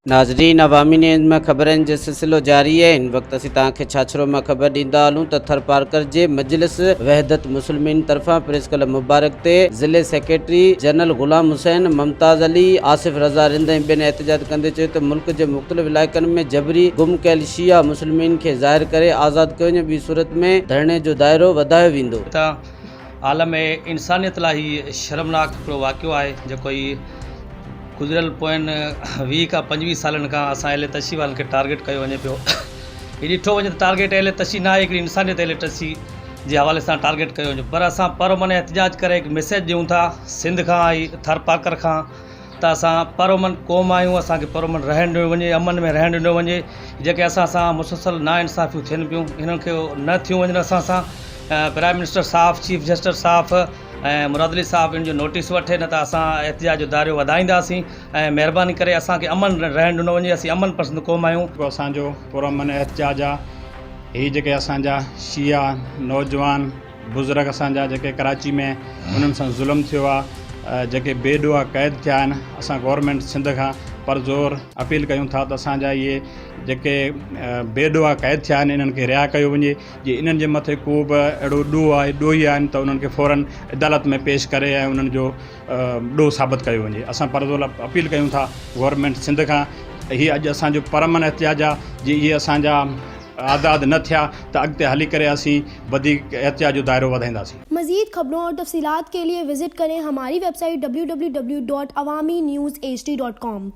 ناظرين عوامي نيوز ۾ خبرن جو سلسلو جاري آهي هن وقت اسين توهان کي ڇاڇرو مان خبر ڏيندا هلون ته ٿرپارڪر جي مجلس وحدت مسلمين طرفان پريس ڪلب مبارڪ تي ضلعي سيڪريٽري جنرل غلام حسين، ممتاز علي، آصف رضا رند ۽ ٻين احتجاج ڪندي چيو ته ملڪ جي مختلف علائقن ۾ جبري گم ڪيل شيعا مسلمين کي ظاهر ڪري آزاد ڪيو وڃي ٻي صورت ۾ ڌرڻي جو دائرو وڌايو ويندو. ته عالم انسانيت لاء هي شرمناڪ هڪڙو واقعو آهي جيڪو هي گذريل پوين 20 کان 25 سالن کان اسان اهل تشيع وارن کي ٽارگيٽ ڪيو وڃي پيو. هي ڏٺو وڃي ته ٽارگيٽ اهل تشيع نه آهي هڪڙي انسانيت اهل تشيع جي حوالي سان ٽارگيٽ ڪيو وڃي پر اسان پر امن احتجاج ڪري هڪ ميسيج ڏيون ٿا سنڌ کان ۽ ٿر پارڪر کان ته اسان پر امن قوم آهيون اسان کي پر امن رهڻ ڏنو وڃي امن ۾ رهڻ ڏنو وڃي جيڪي اسان سان مسلسل نا انصافيون ٿين پيون انهن کي نه ٿيون وڃن اسان سان پرائم منسٽر صاحب چيف جسٽس صاحب ۽ مراد علي صاحب ان جو نوٽيس وٺي نه ته اسان احتجاج جو دائرو وڌائينداسين ۽ مهرباني ڪري اسان کي امن رهڻ ڏنو وڃي اسين امن پسند قوم آهيون. جيڪو اسان جو پر امن احتجاج آ هي جيڪي اسان جا شيعا نوجوان بزرگ اسان جا جيڪي ڪراچي ۾ انهن سان ظلم ٿيو آ جيڪي بي ڏوهه قيد ٿيا آهن اسان گورنمينٽ سنڌ کان پر زور اپيل ڪيون ٿا ته اسان جا اهي جيڪي بي ڏوهه قيد ٿيا آهن انهن کي رها ڪيو وڃي جي انهن جي مٿي ڪو به اهڙو ڏوهه آهي ڏوهي آهن ته انهن کي فورن عدالت ۾ پيش ڪري ۽ انهن جو ڏوهه ثابت ڪيو وڃي اسان پر زور اپيل ڪيون ٿا گورنمينٽ سنڌ کان هي اڄ اسان جو پر امن احتجاج آ جي اهي اسان جا آزاد نه ٿيا ته اڳتي هلي ڪري اسين وڌيڪ احتجاج جو دائرو وڌائينداسين. مزيد خبرون اور تفصيلات ڪي ليي وزٽ ڪرين هماري website W W W dot Awami news H D dot com.